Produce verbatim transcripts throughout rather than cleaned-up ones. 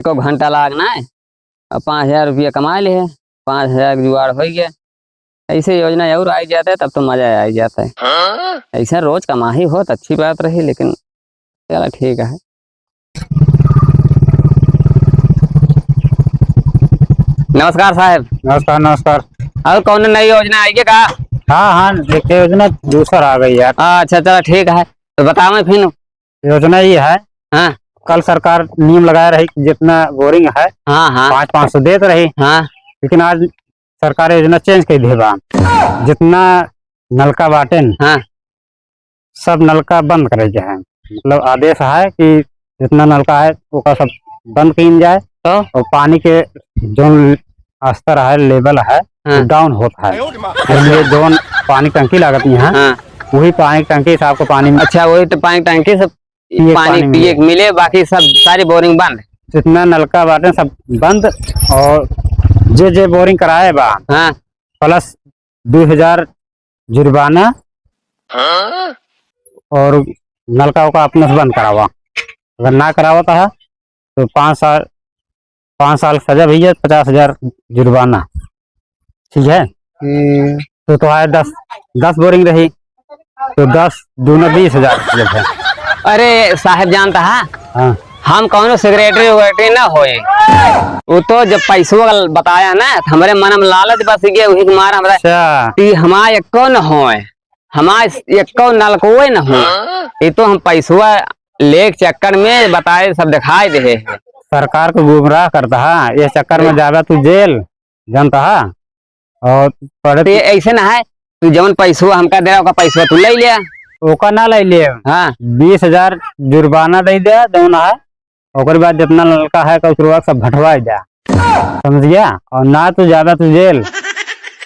को घंटा लागना है, अब पाँच हजार रुपया कमा ले है, पाँच हजार के जुगाड़ हो गया। ऐसे योजना और आ जाता है, तब तो मजा आ जाता है। हाँ? ऐसे रोज कमाही हो तो अच्छी बात रही, लेकिन चला ठीक है। नमस्कार साहब। नमस्कार, नमस्कार। और कौन नई योजना आई है का? हाँ, हाँ, एक योजना दूसर आ गई यार। अच्छा, चला ठीक है, तो बताओ फिर। योजना ये है, हाँ। कल सरकार नियम लगाए रही कि जितना बोरिंग है, हाँ, हाँ। पाँच पाँच सौ देत रही। हाँ। लेकिन आज सरकार योजना change कर दे बा, जितना नलका बाटे न, हाँ। सब नलका बंद करे के है। मतलब आदेश है कि जितना नलका है ओका सब बंद कीन जाए। तो? और पानी के जो स्तर है, level है, हाँ। Down होता है। इसलिए जो पानी टंकी लागत नहीं है, हाँ। वही पानी टंकी से आपको पानी अच्छा, वही तो पानी टंकी से पिए के पानी पानी पिए मिले। के मिले, बाकी सब सारी बोरिंग बंद। जितना नलका बाटे सब बंद, और जे जे बोरिंग कराए बा, हाँ। Plus दो हजार जुर्माना, हाँ? और नलका ओका अपने से बंद करावा। अगर ना करावत है तो पाँच साल, पाँच साल सजा भैया, पचास हजार जुर्माना। ठीक है? हम्म। तो तुम्हारे दस, दस बोरिंग रही, तो दस दूना बीस हजार जब है। अरे साहब जानता है, हाँ। हम कौनो secretary वेक्रेटरी ना होए। वो तो जब पैसवा का बताया ना, तो हमरे मन में लालच बस गया, वही के मारे हमरा अच्छा। कि हमार एको न होए, हमार एको नलकवे न होए। ये तो हम पैसवा लेके चक्कर में बताए सब दिखाई दे है। सरकार को गुमराह करता है, ये चक्कर में जाबा तू जेल, जानता है? और पढ़े तो ये ऐसे ना है, तू जौन पैसवा हमका दे रहा, ओका पैसवा तू ले लिया। ओका ना ले लिया। हाँ। बीस हजार जुर्माना दे दे, जौन है, ओकर बाद जितना नलका है, ओकर बाद सब भटवा जा, समझ गया? और ना तू जाबा तू जेल।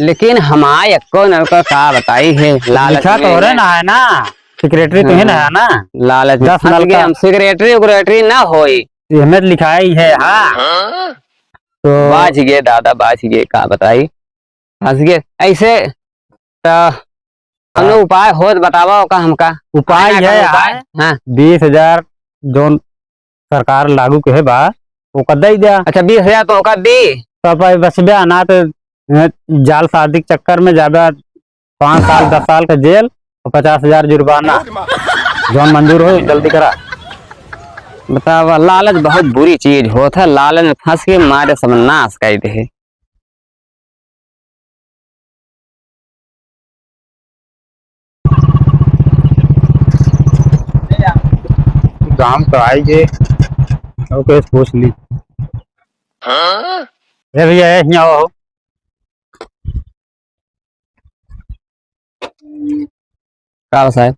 लेकिन हमार एको नलका का बताई है, लालच लिखा में तोहरे ना। ना है ना, secretary तुम्हें ना हाँ। है ना। लालच में दस फंस नलका। गए हम, secretary उक्रेटरी ना होई। ये हमें लिखाई है, हाँ। तो बाच गए दादा, बाच गए, का बताई, फंस गए। ऐसे तो कौनो हाँ। उपाय हो तो बतावा ओका हमका। उपाय आना है, का उपाय? आए, हाँ। बीस हजार जौन सरकार लागू के है बा, ओका दे दिया। अच्छा, बीस हजार तो ओका दी। तो भाई बस बे ना तो, ए, जाल शादी के चक्कर में जाबे पाँच साल, दस साल का जेल और पचास हजार जुर्माना। जौन मंजूर हो, जल्दी करा। बतावा, लालच बहुत बुरी चीज होत है, लालच में फंस के मारे सब नाश कर दे। गाँव तो आई गए, ओके पूछ ली। ए भैया, ए, हियाँ आओ। का बा साहब?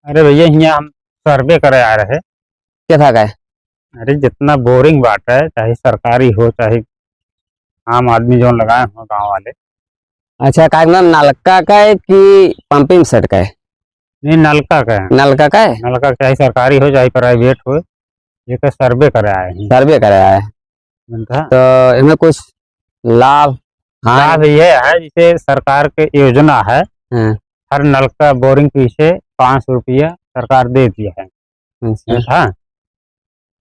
अरे भैया, हियाँ हम सर्वे करे आ रहे। क्या था का है? अरे, जितना बोरिंग बाटे, चाहे सरकारी हो, चाहे आम आदमी जौन लगाए हो गाँव वाले। अच्छा, का मतलब नलका का है कि पंपिंग सेट का है? नहीं, नलका का है। नलका का है? नलका का, चाहे सरकारी हो, चाहे प्राइवेट हो, ये का सर्वे करे आए हैं। सर्वे करे आए हैं। जनता? तो इनमें कुछ लाभ, हानि? लाभ ये है, जैसे सरकार के योजना है, हाँ। हर नलका बोरिंग पीछे पाँच सौ रुपया सरकार दे दिया है। अच्छा। जनता?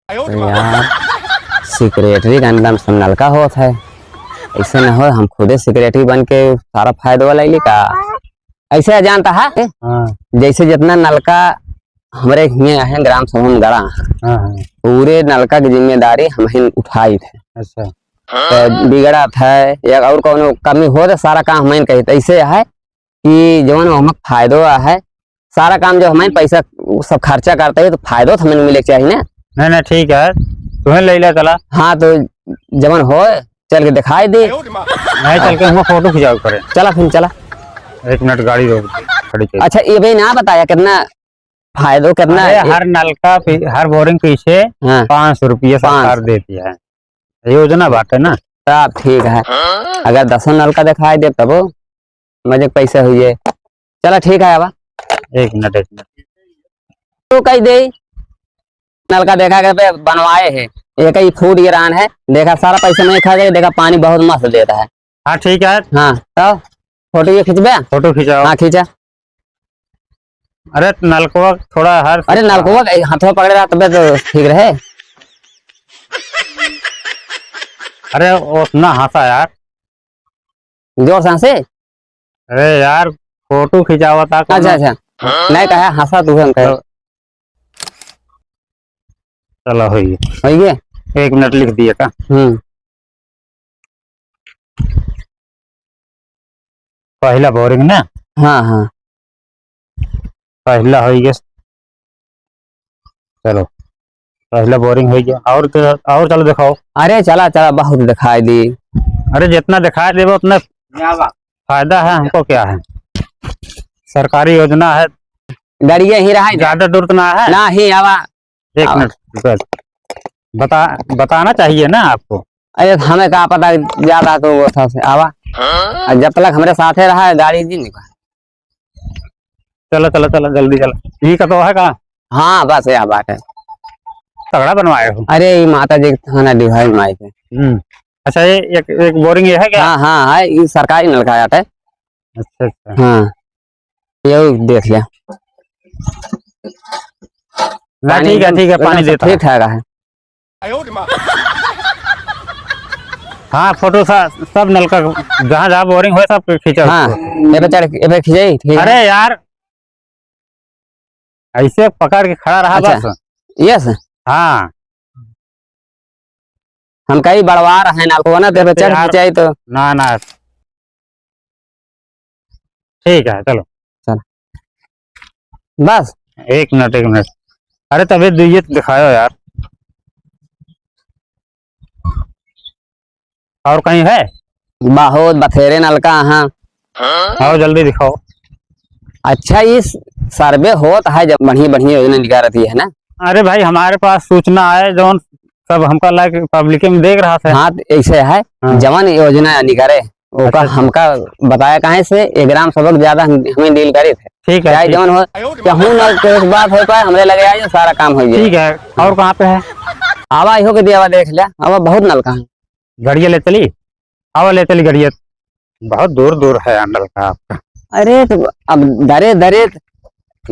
तो यार, सेक्रेटरी का नाम से नलका होत है, ऐसे न हो हम खुदे सेक्रेटरी बन के सारा फायदा वाला ले का? ऐसे जानता है, हाँ। जैसे जितना नलका हमरे हियाँ है, ग्राम सभा में गड़ा है, हाँ, हाँ। पूरे नलका की जिम्मेदारी हम ही उठाई थे। अच्छा। तो बिगड़ा था या और कौनो कमी हो तो सारा काम हम ही कही थे। ऐसे है कि जवन हमें फायदो है, सारा काम जो हमें पैसा सब खर्चा करता है तो फायदो तो हमें मिले के चाहिए ना। नहीं, नहीं, ठीक है, तुम्हें ले ले चला। हाँ, तो जवन हो चल के दिखाई दे। नहीं, चल के हमको फोटो खिंचाओ करे। चला फिर, चला। एक मिनट, गाड़ी रोक दे, खड़ी कर। अच्छा, ये भी ना बताया कितना फायदो कितना अरे, है? हर नलका पी-, हर बोरिंग पीछे हाँ। पाँच सौ रुपये सरकार पाँच सौ। देती है, योजना बाटे ना। तब ठीक है, अगर दसों नलका दिखाई दे तबो मजे के पैसा हुई है। चला ठीक है, आवा। एक मिनट, एक मिनट। तो कह दे, नलका देखा के पे बनवाए है, एक ही फूट गिरान है, देखा सारा पैसा मैं खा गए, देखा पानी बहुत मस्त देता है। हाँ, ठीक है। हाँ, तो फोटो ये खींचबे? फोटो खिंचाओ। हाँ, खींचा। अरे, नलकवा थोड़ा हर अरे, नलकवा के हाथवा पकड़े रहा, तबे तो ठीक रहे। अरे, उतना हंसा यार। जोर से हंसे? अरे यार, फोटो खिंचावा था, कौन? अच्छा, अच्छा। नहीं कहा, हंसा तू, हम कहे। तो चलो, होई गया। होई गया? एक मिनट लिख दिए का? हम्म। पहला बोरिंग ना? हाँ, हाँ। पहला होई गया। चलो, पहला बोरिंग होई गया। और तो, और चलो दिखाओ। अरे चला, चला, बहुत दिखाई दी। अरे जितना दिखाई देबो उतना फायदा है, हमको क्या है? सरकारी योजना है। गाड़िया ही रहा है। ज्यादा दूर तो ना है। ना ही आवा। एक मिनट, बस। बता, बताना चाहिए ना आपको। अरे, हमें का पता, ज्यादा तो वो था से आवा। हाँ? और जब तक हमरे साथे रहा है, गाड़ी जी निकाल। चलो, चलो, चलो, जल्दी चलो। ये का तो है का? हाँ, बस यह बात है। तगड़ा बनवाए हो। अरे, ये माता जी के थाना डिवाइन माई के। हम्म। अच्छा, ये एक, एक बोरिंग ये है क्या? हाँ, हाँ, है, ये सरकारी नलका आता है। अच्छा, अच्छा। हाँ। ये देख लिया। ना, पानी ठीक है, एकदम, ठीक है, पानी एकदम देता है। ठीक ठाक है। हाँ, फोटो सा, सब नलका, जहाँ, जहाँ बोरिंग होए, सब खींचा हाँ, उसको। ये पे चढ़, ये पे खींचे, ठीक है। अरे यार, ऐसे पकड़ के खड़ा रहा अच्छा, बस। Yes। हाँ। हम कहीं बड़वा रहे ना, को ना देवे, चढ़ यार, खिंचाई तो। ना, ना। ठीक है, चलो। चल। बस। एक मिनट, एक मिनट। अरे, तबे दुइये तो दिखायो यार। और कहीं है? बहुत बथेरे नलका, हाँ। आओ, जल्दी दिखाओ। अच्छा, इस सर्वे होत है जब बढ़िया, बढ़िया योजना निकालती है ना। अरे भाई, हमारे पास सूचना आए, जौन सब हमका लाइक पब्लिक में देख रहा था। हाँ, तो ऐसे है, हाँ। जवन योजना निकरे, ओका अच्छा, अच्छा। हमका बताया काहे से, ये ग्राम सेवक ज्यादा हम, हमें डील करे थे। ठीक है, चाहे ठीक। जवन हो, चाहूँ ना कुछ बात हो पाए, हमरे लगे आइए, सारा काम हो जाए। ठीक है, और कहाँ पे है? आवा, इहो के दियावा देख लिया, आवा बहुत नलका है। गड़िया ले चली, आवा ले चली गड़िया। बहुत दूर दूर है नलका आपका। अरे तो अब दरे दरे,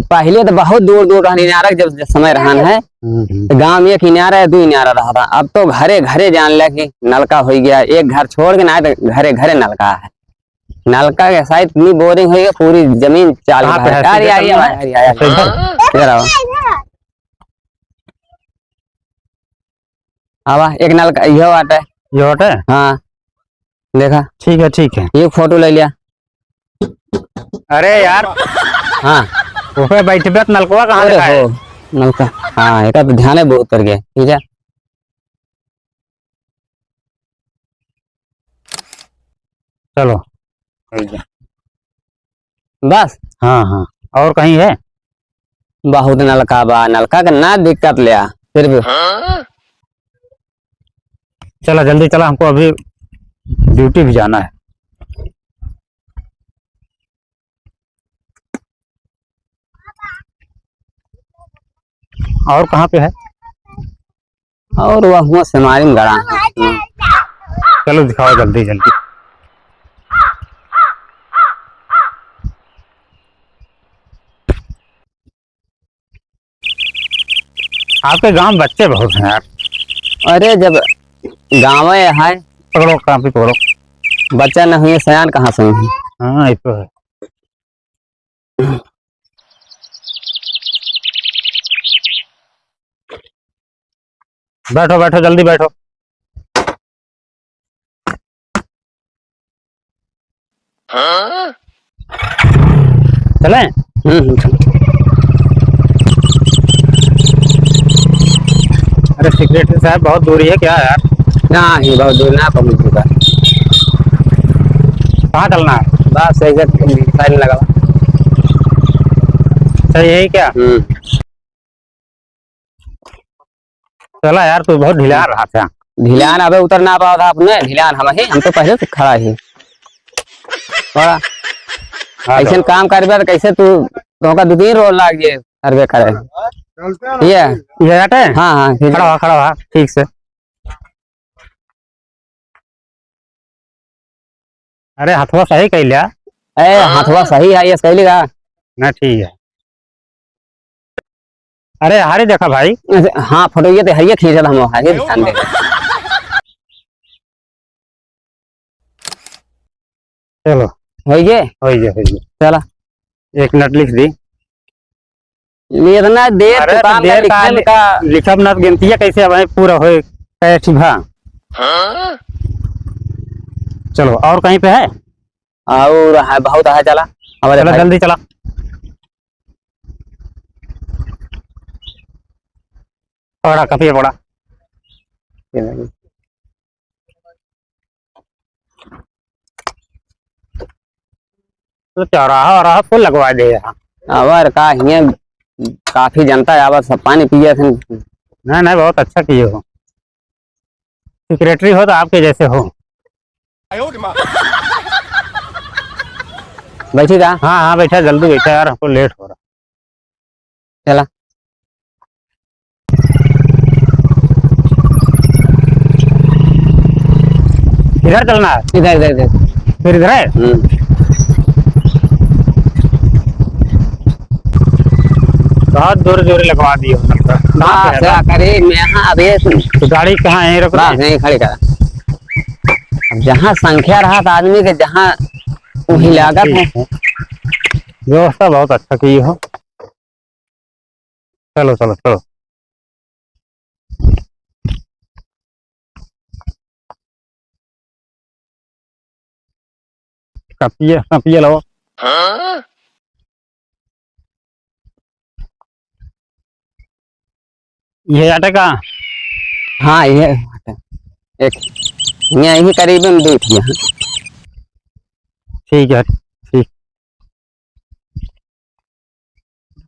पहले तो बहुत दूर दूर रहन इनारा, जब, जब समय रहन है, हम्म, हम्म। तो गांव में एक इनारा है, दो इनारा रहा था। अब तो घरे घरे जान ले कि नलका हो गया, एक घर छोड़ के ना, तो घरे घरे नलका है। नलका के साथ इतनी बोरिंग हो गई, पूरी जमीन चाल कहाँ पे है? अरे, अरे, अरे, अरे, अरे, अच्छा, इधर? इधर आओ। आवा, एक नलका, इहो बाटे। इहो बाटे? हाँ, देखा। ठीक है, ठीक है। ये फोटो ले लिया। अरे यार। हाँ। ऊपर बैठबे तो नलकवा कहाँ अरे दिखाए? हो, नलका। हाँ, एका पे ध्यान है बहुत कर गया, ठीक है। चलो। बस। हाँ, हाँ। और कहीं है? बहुत नलका बा, नलका के ना दिक्कत ले आ, फिर भी। चला, जल्दी चला, हमको अभी ड्यूटी भी जाना है। और कहाँ पे है? और वह हुआ सेमारी में गड़ा है। चलो दिखाओ जल्दी जल्दी। आपके गांव बच्चे बहुत हैं यार। अरे जब गाँवे है। पकड़ो, कापी पकड़ो। बच्चा न हुए, सयान कहाँ से हुए? हाँ, ये तो है। बैठो, बैठो, जल्दी बैठो। चलें? हम्म, हम्म, चलो। अरे, सेक्रेटरी साहब, बहुत दूरी है क्या यार? नहीं, बहुत दूर ना पहुँच चुका। कहाँ चलना है? बस ऐसे साइड लगा। अच्छा, यही क्या? हम्म। चला यार, तू बहुत ढिलान रहा था। ढिलान अबे उतर ना पावा था अपने, ढिलान हम ही, हम तो पहले से खड़ा ही। बड़ा हाँ, ऐसन तो। काम करबे तो कैसे तू, तोहका दो तीन रोज लाग गए करबे करे। ये? ये हटे? हाँ, हाँ, ठीक है। खड़ा हुआ, खड़ा हुआ, ठीक से। अरे, हथवा सही कइ लिया। ए, हाँ। हथवा सही है, ये सही लगा। ना, ठीक है। अरे, हारे देखा भाई। अच्छा, हाँ, फोटो ये तो है, ये खींचा था हम, हारे ध्यान दे। चलो। होइगे? होइगे, होइगे। चला। एक मिनट लिख दी। इतना देर अरे, तो तो काम देर का का लिखन लि-, का। लिखब ना तो गिनतिया कैसे अब पूरा होए, कै ठी भा। हाँ? चलो, और कहीं पे है? और है, बहुत है, चला। हमारे चला, भाई। जल्दी चला। पकड़ा, कपिया पकड़ा। तो चौराहा, वौराहा फुल लगवा दे यहाँ। अबर का हियाँ काफी जनता आवत, सब पानी पिए थे। नहीं, नहीं, बहुत अच्छा किए हो। सेक्रेटरी हो तो आपके जैसे हो। बैठी का? हाँ, हाँ, बैठा, जल्दी बैठा यार, हमको लेट हो रहा। चला। इधर चलना है? इधर, इधर, इधर। फिर इधर है? हम्म। बहुत जोर जोर लगवा दिए हो, मतलब। कहाँ पे है? क्या करे, मैं यहाँ अभी तो गाड़ी कहाँ है? रुक बस रहे। यहीं खड़ी करा। अब जहाँ संख्या रहा था आदमी के, जहाँ वही लागत है। ठीक है। व्यवस्था बहुत अच्छा की हो। चलो, चलो, चलो। कपिया, कपिया लाओ। हाँ? ये आटे का? हाँ, ये आटे। एक, ये यहीं करीब में बैठ गया। ठीक है, ठीक।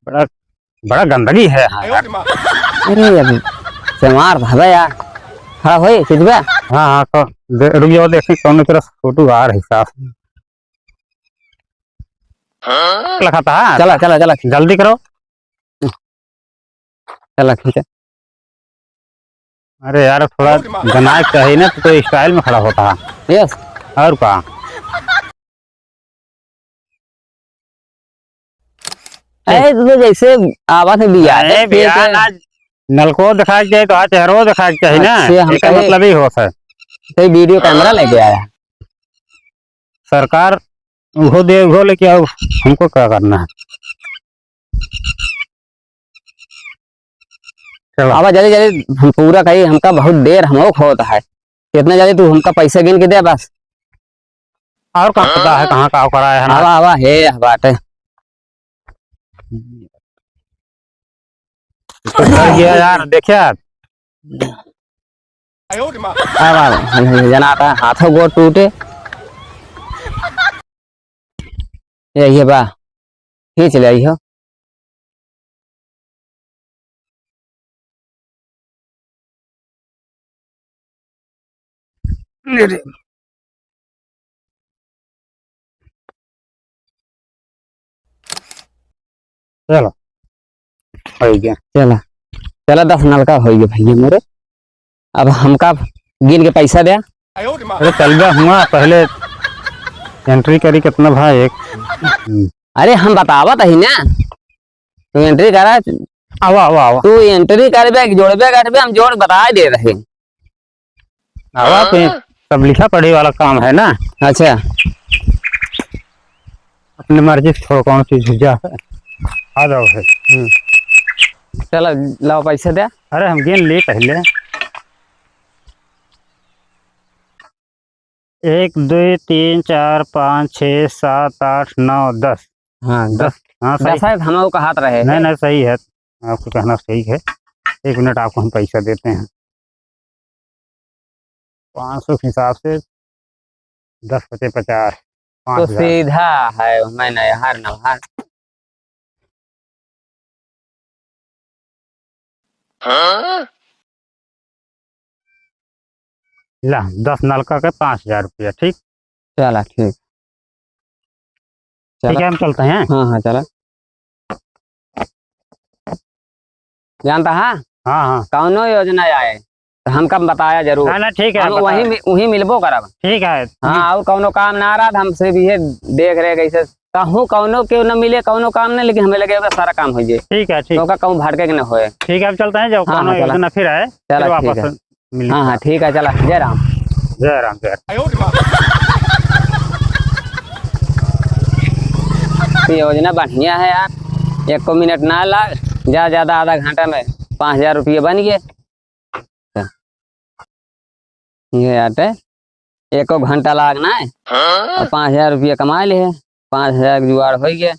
बड़ा, बड़ा गंदगी है यहाँ यार। अरे अभी सेमार भावे यार। खड़ा होई, खींचबे? हाँ, हाँ, तो दे-, रुक जाओ, देखी कौन तरफ फोटो आ रही साफ। लखा था। चला, चला, चला। जल्दी करो। चला, खींचा। अरे यार, थोड़ा बनाए के चाहिए ना, तो कोई style में खड़ा होता है। Yes। और का? अरे, तू तो जैसे आवा थे बिया, अरे, ठीक बिया है। ना, नलको दिखाई के चाहिए, तो आज चेहरो दिखाई के चाहिए ना। अच्छा, हम एकर कहे मतलब ही होता है। कोई video camera लेके आया। सरकार उहो दे, उहो लेके आओ, हमको क्या करना है? चलो। आवा जल्दी, जल्दी, हम पूरा कही, हमका बहुत देर हमको होता है। कितना जल्दी तू हमका पैसा गिन के दे बस। और कहाँ पता है, कहाँ का करा है ना? आवा, आवा, हे, बाटे। तो डर गया यार, देखिया। अब, अब, जनाता हाथों गोड़ टूटे। ये, ये बा, खींच ले आई हो। चलो, हो गया। चला, चला, दस नलका हो गया भैया मोरे। अब हमका गिन के पैसा दे। अरे चल जा हुआ, पहले entry करी कितना भाई एक। अरे हम बतावत ही ना, तू entry करा। आवा, आवा, आवा। तू entry करबे, जोड़बे, घटबे, हम जोड़ बताए दे रहे। आवा, तो सब लिखा पढ़ी वाला काम है ना। अच्छा। अपने मर्जी से छोड़ कौन चीज हो जा। आ जाओ फिर। हम्म। चलो, लाओ पैसे दे। अरे हम गिन ली पहले। एक, दो, तीन, चार, पाँच, छः, सात, आठ, नौ, दस। हाँ, दस। दस। हाँ, सही। दस है, हम लोग का हाथ रहे नहीं, हैं। नहीं, सही है। आपको कहना सही है। एक मिनट, आपको हम पैसा देते हैं। पाँच सौ के हिसाब से दस पचे पचास, तो पाँच हजार। सीधा है, मैं नहीं हार ना हार। हाँ? ला, दस नलका के पाँच हजार रुपया, ठीक? चला, ठीक। ठीक चला। है, हम चलते हैं। हाँ, हाँ, चला। जानता है? हाँ, हाँ। कौनो योजना आए, तो हमका बताया जरूर। ना, ना, ठीक है, हम बता वहीं रहे। मि-, वहीं मिलबो करब। ठीक है। हाँ, और कौनो काम ना रहा, तो हम सिर्फ ये देख रहे कैसे कहूँ कौनो के न मिले, कौनो काम नहीं, लेकिन हमें लगे ओकर सारा काम हो जाए। ठीक है, ठीक। तो ओका कहूँ भटके के न होए। ठीक है, अब चलते हैं, जब हाँ, कौनो हाँ, चला। योजना फिर आए, चला, फिर ठीक वापस है। मिलते हाँ, हाँ, हैं। ठीक है, चला, जय राम। जय राम, जय राम। तो योजना बढ़िया है यार, एको मिनट ना लाग, जा ज्यादा आधा घंटा में पाँच हजार रुपये बन गए। ये आटे एको घंटा लाग ना है, हाँ? और पाँच हजार रुपये कमा ले है, पाँच हजार के जुगाड़ हो गया।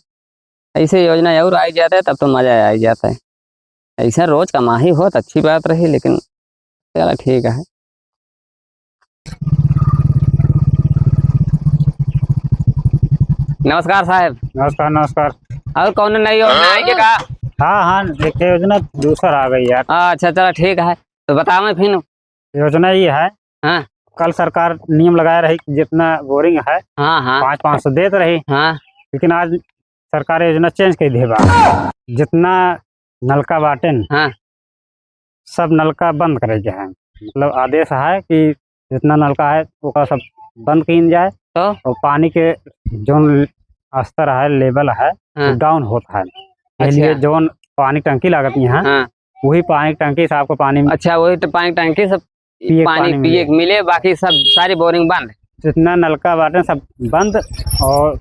ऐसे योजना और आई जाता है तब तो मजा आ ही जाता है। ऐसे रोज कमाही हो तो अच्छी बात रही, लेकिन चला ठीक है। नमस्कार साहब। नमस्कार, नमस्कार। और कौनो नई योजना आई के का? हाँ, हाँ, एक योजना दूसर आ गई यार। अच्छा, चला ठीक है, तो बतावे फिर। योजना ये है, हाँ। कल सरकार नियम लगाए रही कि जितना बोरिंग है, हाँ, हाँ। पाँच पाँच सौ देत रही। हाँ। लेकिन आज सरकार योजना change कर दे बा। जितना नलका बाटेन, हाँ। सब नलका बंद करे के है। मतलब आदेश है कि जितना नलका है ओका सब बंद कीन जाए। तो? और पानी के जौन स्तर है, level है, हाँ। वो down होत है। अच्छा। इसलिए जौन पानी टंकी लागत यहाँ, हाँ। वही पानी टंकी से आपको पानी अच्छा, वही तो पानी टंकी सब पिए के पानी पानी पिए मिले। के मिले, बाकी सब सारी बोरिंग बंद। जितना नलका बाटे सब बंद, और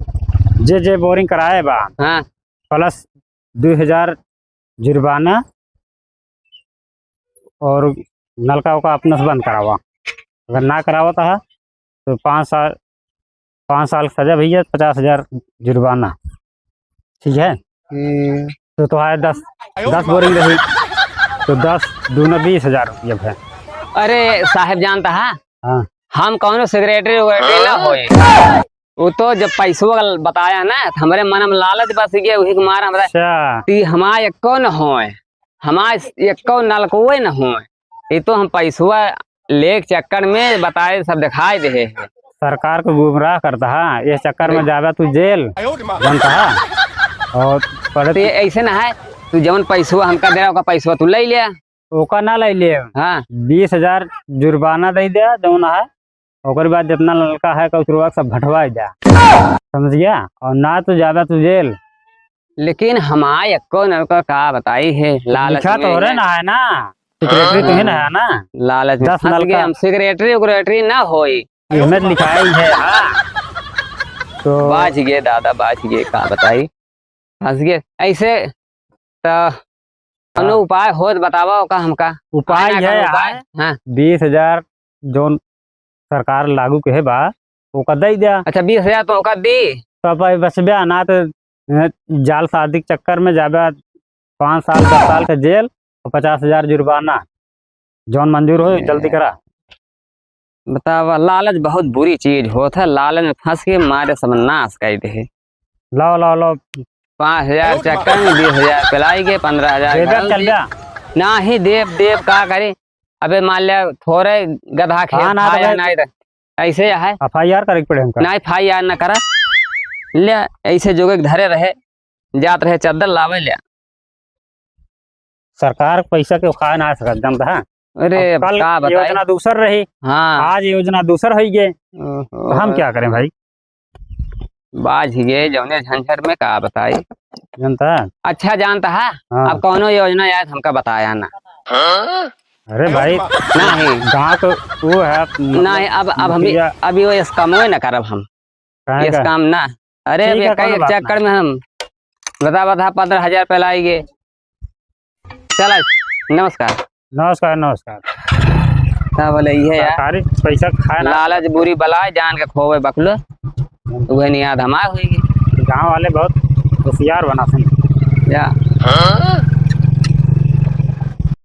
जे जे बोरिंग कराए बा, हाँ। plus दो हजार जुर्माना और नलका ओका अपने से बंद करावा। अगर ना करावत है तो पाँच साल, पाँच साल की सजा भैया, पचास हजार जुर्माना, ठीक है? हम्म। तो तुम्हारे दस, दस बोरिंग रही, तो दस दूना बीस हजार रुपया है। अरे साहेब जानता है, हाँ। हम कौनो secretary वेक्रेटरी ना होए। वो तो जब पैसवा का बताया ना, तो हमरे मन में लालच बस गया, वही के मारा हमरा अच्छा। कि हमार एक्को न होए, हमार एक्को नलकुए न होए। ये तो हम पैसवा लेके चक्कर में बताए सब दिखाई दे है। सरकार को गुमराह करता है, ये चक्कर में जाबा तू जेल बनता है। और पढ़े तो ये ऐसे ना है, तू जौन पैसवा हमका दे रहा, ओका पैसवा तू ले लिया। ओका ना ले ले। हाँ। बीस हजार जुर्माना दे दे, जौन है, ओकर बाद जितना नलका है, कचरवा सब भटवा जा। समझ गया? और ना तो जाबा तू जेल। लेकिन हमार एक्को नलका का बताई है, लालच लिखा तो में हो रहे है। ना है ना, secretary तो है ना, है ना? लालच में दस फंस नलका। गए हम, secretary उक्रेटरी ना होई। ये में लिखाई है, हाँ। तो बाज गए दादा, बाज गए, का बताई, फंस गए। ऐसे तो कौनो हाँ। उपाय हो तो बतावा ओका हमका। उपाय आना है, का उपाय? हाँ। हाँ। बीस हजार जौन सरकार लागू के है बा, ओका दे दिया। अच्छा, बीस हजार तो ओका दी। तो अब भाई बचबे ना तो, अ, जाल शादी के चक्कर में जाबे, पाँच साल, दस साल के जेल और पचास हजार जुर्माना। जौन मंजूर हो, जल्दी करा। बतावा, लालच बहुत बुरी चीज होत है, लालच में फंस के मारे सब नाश कर दे। लाओ, लाओ, लाओ। पाँच हजार चक्कर में बीस हजार पिलाई के, पन्द्रह हजार देबे घर चल दिए। जा। नाही देब, देब का करी? अबे मान लिया थोड़े गधा खेत हाँ, ना तो खाया भाई। नाही तो ऐसे है। FIR करे के पड़े हमका। ना FIR ना करा। ले ऐसे जोगे के धरे रहे, जात रहे चद्दर लावे ले। सरकार के पैसा के खा ना सकत, जानता है? अरे, अब अब कल का बताई? योजना दूसर रही, हाँ। आज योजना दूसर होई गे। ओहो। तो हम क्या करें भाई? बाज गए जौने झंझट में, का बताई? जानता है? अच्छा जानता है? हाँ। अब कौनो योजना आए तो हमका बताया ना। अरे भाई, नहीं। गाँव तो वो है, मतलब, नहीं, अब, अब हम, मुखिया। अब यो इस कामो ना करब हम। काहे इस का? काम ना। अरे, ठीक अब है, एक, कौनो एक बात चक्कर ना। में हम बता, बता, पन्द्रह हजार पे लाई गे। चला, नमस्कार। नमस्कार, नमस्कार। का बोले, ये है यार। सरकारी पैसा खाए ना। लालच बुरी बला, जान के खोवे बकलो। उहे नियाद हमार हुई गे। गाँव वाले बहुत होशियार बना सन। या।